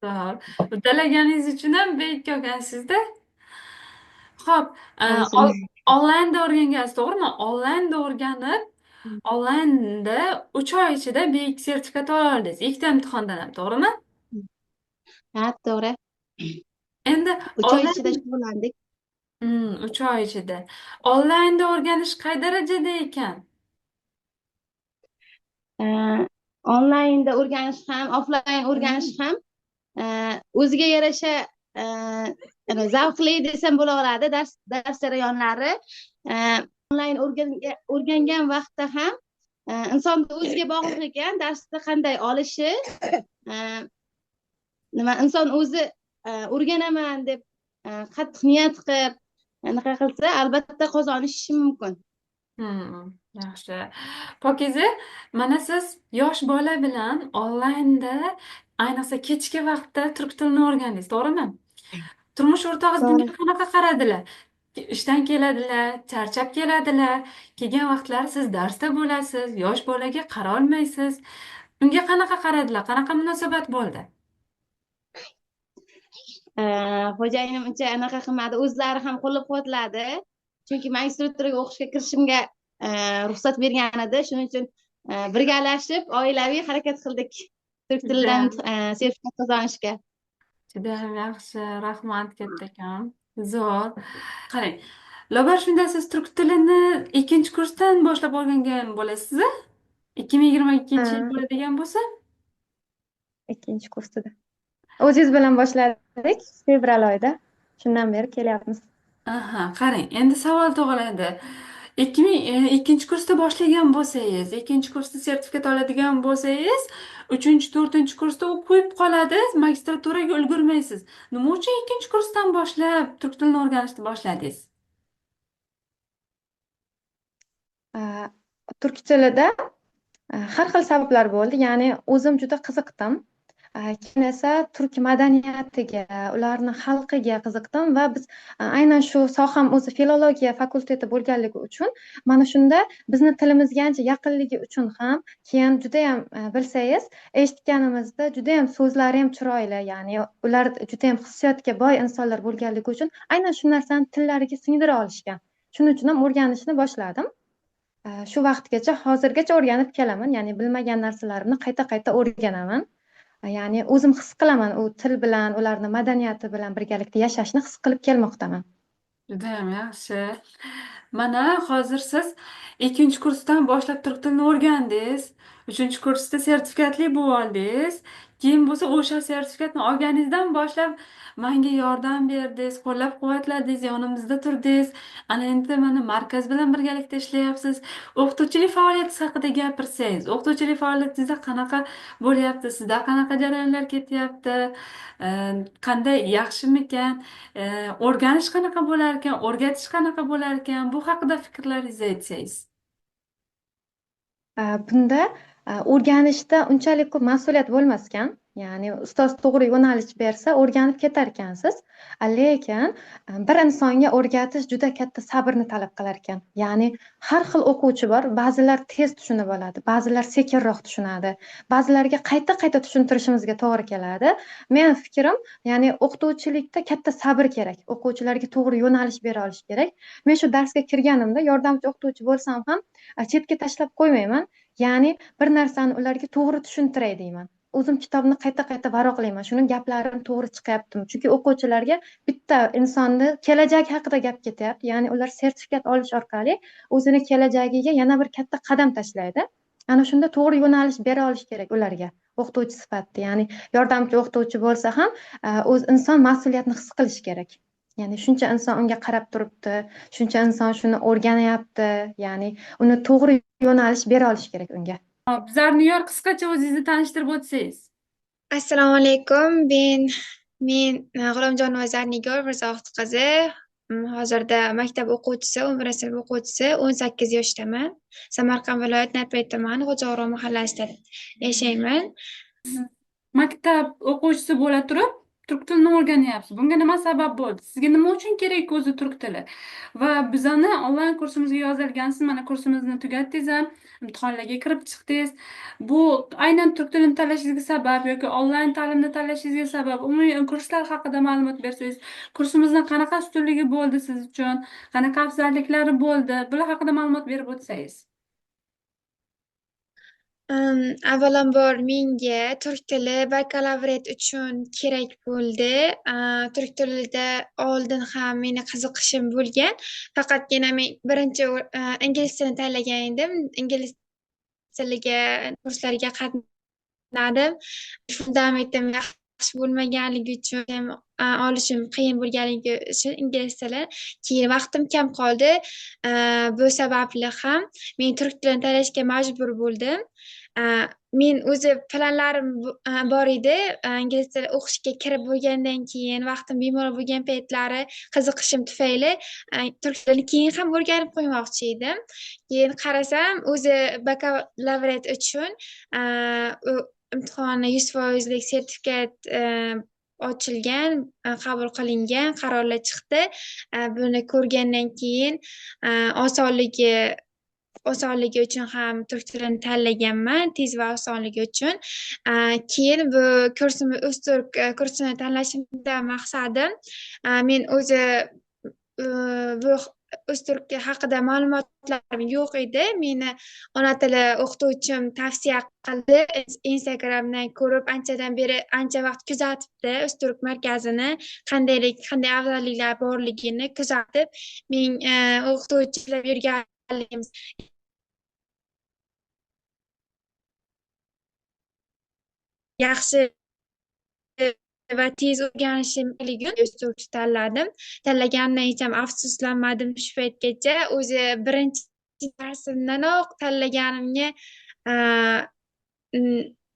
Speaker 4: Zo'r. Uddalaganingiz uchun ham B2 olgansizda. Xo'p, onlaynda o'rgangansiz, to'g'rimi? Onlaynda o'rganib, onlaynda 3 oy ichida B2 sertifikat ola oldingiz. Ikkita imtihondan ham, to'g'rimi?
Speaker 2: Ha, to'g'ri.
Speaker 4: Endi
Speaker 2: 3 oy
Speaker 4: onlayn
Speaker 2: ichida shug'ullandik.
Speaker 4: 3 oy ichida. Onlaynda o'rganish qay darajada ekan?
Speaker 2: Onlaynda o'rganish ham, offlayn o'rganish ham o'ziga yarasha zavqli desam bo'la oladi dars jarayonlari. Onlayn o'rgangan vaqtda ham insonni o'ziga bog'liq ekan darsni qanday olishi. Nima, inson o'zi o'rganaman deb qattiq niyat qilib anaqa qilsa, albatta qozonishi mumkin.
Speaker 4: Yaxshi. Pokiza, mana siz yosh bola bilan onlaynda, ayniqsa kechki vaqtda turk tilini o'rgandingiz, to'g'rimi? Turmush o'rtog'ingiz bunga
Speaker 1: To'g'ri.
Speaker 4: qanaqa qaradilar? Ishdan keladilar, charchab keladilar. Kelgan vaqtlari siz darsda bo'lasiz, yosh bolaga qarolmaysiz. Unga qanaqa qaradilar? Qanaqa munosabat bo'ldi?
Speaker 2: Xo'jayinim uncha anaqa qilmadi, o'zlari ham qo'llab-quvvatladi. Chunki magistraturaga o'qishga kirishimga ruxsat bergan edi. Shuning uchun birgalashib oilaviy harakat qildik turk tilidan sertifikat qozonishga.
Speaker 4: Judayam yaxshi, rahmat kattakon. Zo'r. Qarang, Lobar, shunda siz turk tilini ikkinchi kursdan boshlab o'rgangan bo'lasiz-a? 2022-yil
Speaker 7: Ha.
Speaker 4: bo'ladigan bo'lsa?
Speaker 7: Ikkinchi kursida. O'zingiz bilan boshladik fevral oyida. Shundan beri kelyapmiz.
Speaker 4: Aha, qarang, endi savol tug'iladi. Ikkinchi kursda boshlagan bo'lsangiz, ikkinchi kursda sertifikat oladigan bo'lsangiz, uchinchi, to'rtinchi kursda u qo'yib qoladi, magistraturaga ulgurmaysiz. Nima uchun ikkinchi kursdan boshlab turk tilini o'rganishni boshladingiz?
Speaker 7: Turk tilida har xil sabablar bo'ldi. Ya'ni o'zim juda qiziqdim. Keyin esa turk madaniyatiga, ularni xalqiga qiziqdim va biz aynan shu soham o'zi filologiya fakulteti bo'lganligi uchun mana shunda bizni tilimizga ancha yaqinligi uchun ham, keyin judayam bilsangiz, eshitganimizda judayam so'zlari ham chiroyli, ya'ni ular judayam hissiyotga boy insonlar bo'lganligi uchun aynan shu narsani tillariga singdira olishgan. Shuning uchun ham o'rganishni boshladim. Shu vaqtgacha, hozirgacha o'rganib kelaman, ya'ni bilmagan narsalarimni qayta-qayta o'rganaman. Ya'ni o'zim his qilaman, u til bilan, ularni madaniyati bilan birgalikda yashashni his qilib kelmoqdaman.
Speaker 4: Judayam yaxshi. Mana hozir siz ikkinchi kursdan boshlab turk tilini o'rgandingiz. Uchinchi kursda sertifikatli bo'lib oldingiz. Keyin bo'lsa o'sha sertifikatni olganingizdan boshlab menga yordam berdingiz, qo'llab-quvvatladingiz, yonimizda turdingiz. Ana endi mana markaz bilan birgalikda ishlayapsiz. O'qituvchilik faoliyatingiz haqida gapirsangiz, o'qituvchilik faoliyatingizda qanaqa bo'lyapti, sizda qanaqa jarayonlar ketyapti, qanday, yaxshimikan, o'rganish qanaqa bo'lar ekan, o'rgatish qanaqa bo'lar ekan, bu haqida fikrlaringizni aytsangiz.
Speaker 7: Bunda O'rganishda unchalik ko'p mas'uliyat bo'lmas ekan. Ya'ni ustoz to'g'ri yo'nalish bersa, o'rganib ketar ekansiz. Lekin bir insonga o'rgatish juda katta sabrni talab qilar ekan. Ya'ni har xil o'quvchi bor, ba'zilar tez tushunib oladi, ba'zilar sekinroq tushunadi, ba'zilarga qayta-qayta tushuntirishimizga to'g'ri keladi. Men fikrim, ya'ni o'qituvchilikda katta sabr kerak, o'quvchilarga to'g'ri yo'nalish bera olish kerak. Men shu darsga kirganimda yordamchi o'qituvchi bo'lsam ham chetga tashlab qo'ymayman. Ya'ni bir narsani ularga to'g'ri tushuntiray deyman. O'zim kitobni qayta-qayta varaqlayman. Shuning gaplarim to'g'ri chiqyaptimi? Chunki o'quvchilarga bitta insonni kelajagi haqida gap ketyapti. Ya'ni ular sertifikat olish orqali o'zini kelajagiga yana bir katta qadam tashlaydi. Ana shunda to'g'ri yo'nalish bera olish kerak ularga, o'qituvchi sifatida. Ya'ni yordamchi o'qituvchi bo'lsa ham o'z inson mas'uliyatni his qilishi kerak. Ya'ni shuncha inson unga qarab turibdi, shuncha inson shuni o'rganyapti, ya'ni uni to'g'ri yo'nalish bera olish kerak unga.
Speaker 4: Hop, Zarniyor, qisqacha o'zingizni tanishtirib o'tsangiz.
Speaker 10: Assalomu alaykum. Men G'ulomjonova Zarnigor Mirzohid qizi. Hozirda maktab o'quvchisi, 11-sinf o'quvchisi, 18 yoshdaman. Samarqand viloyati Narpay tumani Xo'jao'rg'on mahallasida yashayman.
Speaker 4: Maktab o'quvchisi bo'la turib turk tilini o'rganyapsiz. Bunga nima sabab bo'ldi? Sizga nima uchun kerak o'zi turk tili? Va bizani onlayn kursimizga yozilgansiz, mana kursimizni tugatdingiz ham, imtihonlarga kirib chiqdingiz. Bu aynan turk tilini tanlashingizga sabab yoki onlayn ta'limni tanlashingizga sabab, umumiy kurslar haqida ma'lumot bersangiz, kursimizni qanaqa ustunligi bo'ldi siz uchun, qanaqa afzalliklari bo'ldi, bular haqida ma'lumot berib o'tsangiz.
Speaker 10: Avvalambor menga turk tili bakalavriat uchun kerak bo'ldi. Turk tilida oldin ham meni qiziqishim bo'lgan. Faqatgina men birinchi ingliz tilini tanlagan edim. Ingliz tiliga kurslarga qatnadim. Fundamentim yaxshi bo'lmaganligi uchun, olishim qiyin bo'lganligi uchun ingliz tili. Keyin vaqtim kam qoldi. Bu sababli ham men turk tilini tanlashga majbur bo'ldim. Men o'zi planlarim bor edi. Ingliz tili o'qishga kirib bo'lgandan keyin vaqtim bemalol bo'lgan paytlari qiziqishim tufayli turk tilini keyin ham o'rganib qo'ymoqchi edim. Keyin qarasam, o'zi bakalavriat uchun imtihonni 100%lik sertifikat ochilgan, qabul qilingan, qarorlar chiqdi. Buni ko'rgandan keyin osonligi uchun ham turk tilini tanlaganman, tez va osonligi uchun. Keyin bu kursimni O'zturk kursini tanlashimda maqsadim, men o'zi bu O'zturk haqida ma'lumotlarim yo'q edi. Meni ona tili o'qituvchim tavsiya qildi. Instagramdan ko'rib anchadan beri ancha vaqt kuzatibdi O'zturk markazini, qanday afzalliklar borligini kuzatib, men o'qituvchilar yurganligimiz yaxshi va tez o'rganishim O'zturkni tanladim. Tanlaganimdan hech ham afsuslanmadim shu paytgacha. O'zi birinchi darsimdanoq tanlaganimga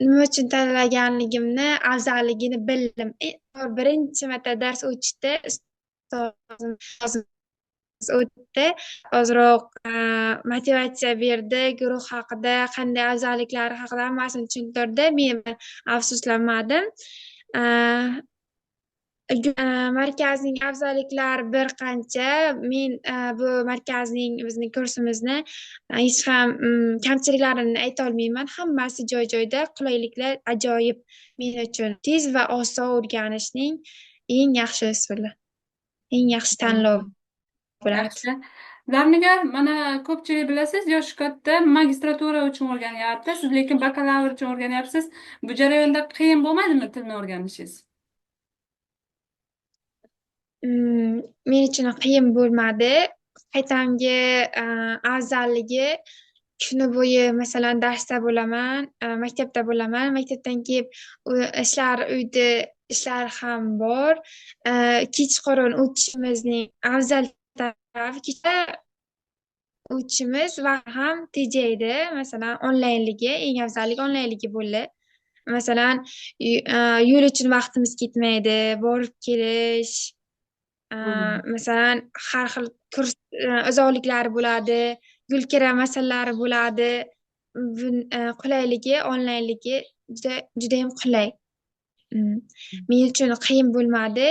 Speaker 10: nima uchun tanlaganligimni afzalligini bildim. Birinchi marta dars o'tishda ustozim o'tdi, ozroq motivatsiya berdi, guruh haqida, qanday afzalliklari haqida hammasini tushuntirdi. Men afsuslanmadim. Markazning afzalliklari bir qancha. Men bu markazning, bizning kursimizni hech ham kamchiliklarini ayta olmayman. Hammasi joy-joyida, qulayliklar ajoyib men uchun. Tez va oson o'rganishning eng yaxshi usuli, eng yaxshi tanlov bo'ladi.
Speaker 4: Zarnigor, mana ko'pchilik bilasiz, yoshi katta magistratura uchun o'rganyapti, siz lekin bakalavr uchun o'rganyapsiz. Bu jarayonda qiyin bo'lmadimi tilni o'rganishingiz?
Speaker 10: Men uchun qiyin bo'lmadi. Qaytamga afzalligi, kuni bo'yi masalan darsda bo'laman, maktabda bo'laman. Maktabdan kelib ishlar, uyda ishlar ham bor. Kechqurun o'tishimizning afzal tarafi, kecha o'tishimiz vaqt ham tejaydi. Masalan, onlaynligi, eng afzalligi onlaynligi bo'ldi. Masalan, yo'l uchun vaqtimiz ketmaydi, borib kelish, masalan, har xil kurs uzoqliklari bo'ladi, yo'l kira masalalari bo'ladi. Qulayligi, onlaynligi juda judayam qulay. Men uchun qiyin bo'lmadi,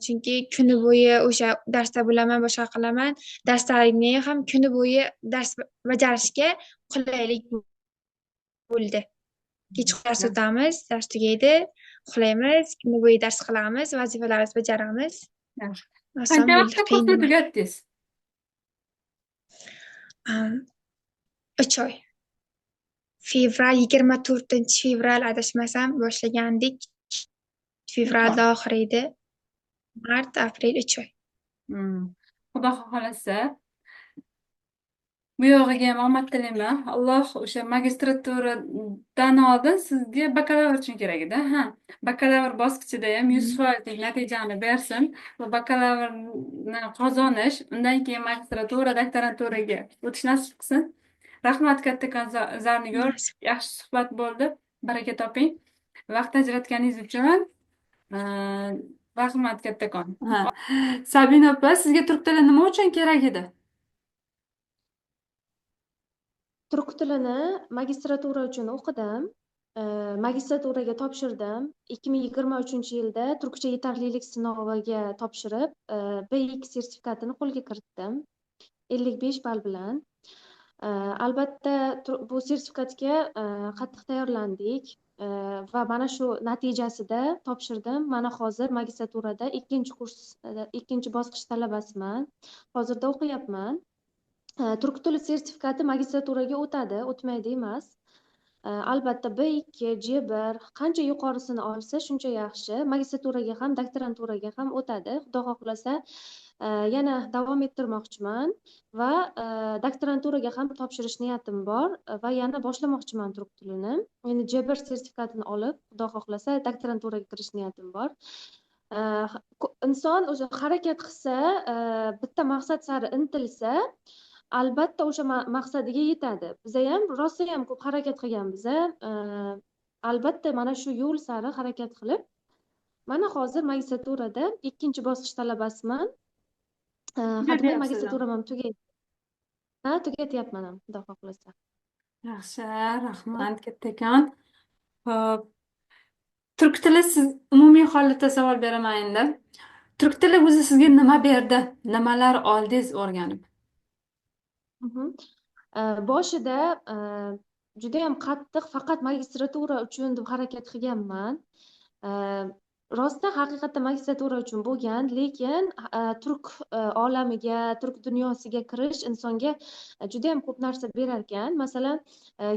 Speaker 10: chunki kuni bo'yi o'sha darsda bo'laman, boshqa qilaman. Darslarimni ham kuni bo'yi dars bajarishga qulaylik bo'ldi. Kechqurun dars o'tamiz, dars tugaydi, uxlaymiz, kuni bo'yi dars qilamiz, vazifalarimizni bajaramiz.
Speaker 4: Yaxshi.
Speaker 10: Oson
Speaker 4: Qancha
Speaker 10: bo'ldi,
Speaker 4: vaqtda
Speaker 10: qiyin
Speaker 4: kursni
Speaker 10: bo'lmadi.
Speaker 4: tugatdingiz?
Speaker 10: 3 oy. Fevral, 24-fevral adashmasam boshlagandik. Fevralda oxiri edi. Mart, aprel, 3 oy.
Speaker 4: Xudo xohlasa, bu yog'iga ham omad tilayman. Alloh o'sha magistraturadan oldin sizga bakalavr uchun kerak edi. Ha, bakalavr bosqichida ham 100 foizlik natijani bersin va bakalavrni qozonish, undan keyin magistratura, doktoranturaga o'tish nasib qilsin. Rahmat kattakon, Zarnigor. Yaxshi suhbat bo'ldi. Baraka toping. Vaqt ajratganingiz uchun rahmat kattakon. Ha. Sabina opa, sizga turk tili nima uchun kerak edi?
Speaker 11: Turk tilini magistratura uchun o'qidim. Magistraturaga topshirdim. 2023-yilda turkcha yetarlilik sinoviga topshirib, B2 sertifikatini qo'lga kiritdim. 55 ball bilan. Albatta, bu sertifikatga qattiq tayyorlandik va mana shu natijasida topshirdim. Mana hozir magistraturada ikkinchi kurs, ikkinchi bosqich talabasiman. Hozirda o'qiyapman. Turk tili sertifikati magistraturaga o'tadi, o'tmaydi emas. Albatta B2, C1 qancha yuqorisini olsa, shuncha yaxshi. Magistraturaga ham, doktoranturaga ham o'tadi. Xudo xohlasa, yana davom ettirmoqchiman va doktoranturaga ham topshirish niyatim bor va yana boshlamoqchiman turk tilini. Endi C1 sertifikatini olib, Xudo xohlasa, doktoranturaga kirish niyatim bor. Inson o'zi harakat qilsa, bitta maqsad sari intilsa, albatta o'sha maqsadiga yetadi. Bizayam rosayam ko'p harakat qilganmiz. Albatta mana shu yo'l sari harakat qilib, mana hozir magistraturada ikkinchi bosqich talabasiman. Hademay
Speaker 4: Tugatyapsiz.
Speaker 11: Magistraturam ham tugaydi. Ha, tugatyapman ham, Xudo xohlasa.
Speaker 4: Yaxshi, rahmat kattakon. Xo'p. Turk tili siz umumiy holatda savol beraman endi. Turk tili o'zi sizga nima berdi? Nimalar oldingiz o'rganib?
Speaker 11: Boshida judayam qattiq faqat magistratura uchun deb harakat qilganman. Rostdan haqiqatda magistratura uchun bo'lgan, lekin turk olamiga, turk dunyosiga kirish insonga judayam ko'p narsa berar ekan. Masalan,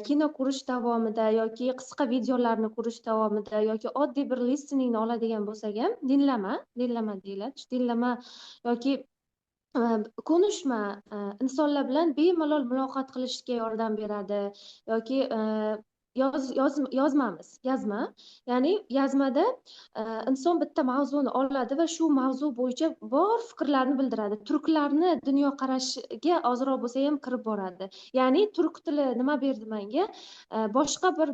Speaker 11: kino ko'rish davomida yoki qisqa videolarni ko'rish davomida yoki oddiy bir listeningni oladigan bo'lsak ham, dinlama, dinlama deyiladi. Shu dinlama yoki konuşma, insonlar bilan bemalol muloqot qilishga yordam beradi yoki yozmamiz, yozma. Ya'ni yozmada inson bitta mavzuni oladi va shu mavzu bo'yicha bor fikrlarni bildiradi. Turklarni dunyoqarashiga ozroq bo'lsa ham kirib boradi. Ya'ni turk tili nima berdi menga? Boshqa bir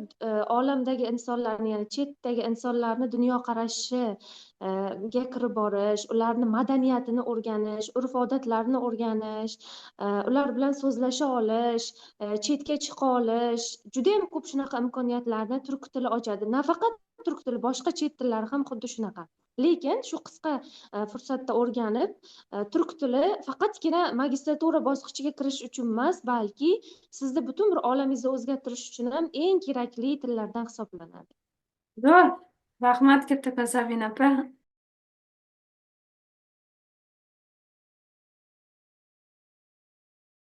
Speaker 11: olamdagi insonlarni, ya'ni chetdagi insonlarni dunyoqarashiga kirib borish, ularni madaniyatini o'rganish, urf-odatlarini o'rganish, ular bilan so'zlasha olish, chetga chiqa olish, judayam ko'p shunaqa imkoniyatlarni turk tili ochadi. Nafaqat turk tili, boshqa chet tillari ham xuddi shunaqa. Lekin shu qisqa fursatda o'rganib, turk tili faqatgina magistratura bosqichiga kirish uchun emas, balki sizni butun bir olamingizni o'zgartirish uchun ham eng kerakli tillardan hisoblanadi.
Speaker 4: Zo'r. Rahmat kattakon, Sabina opa.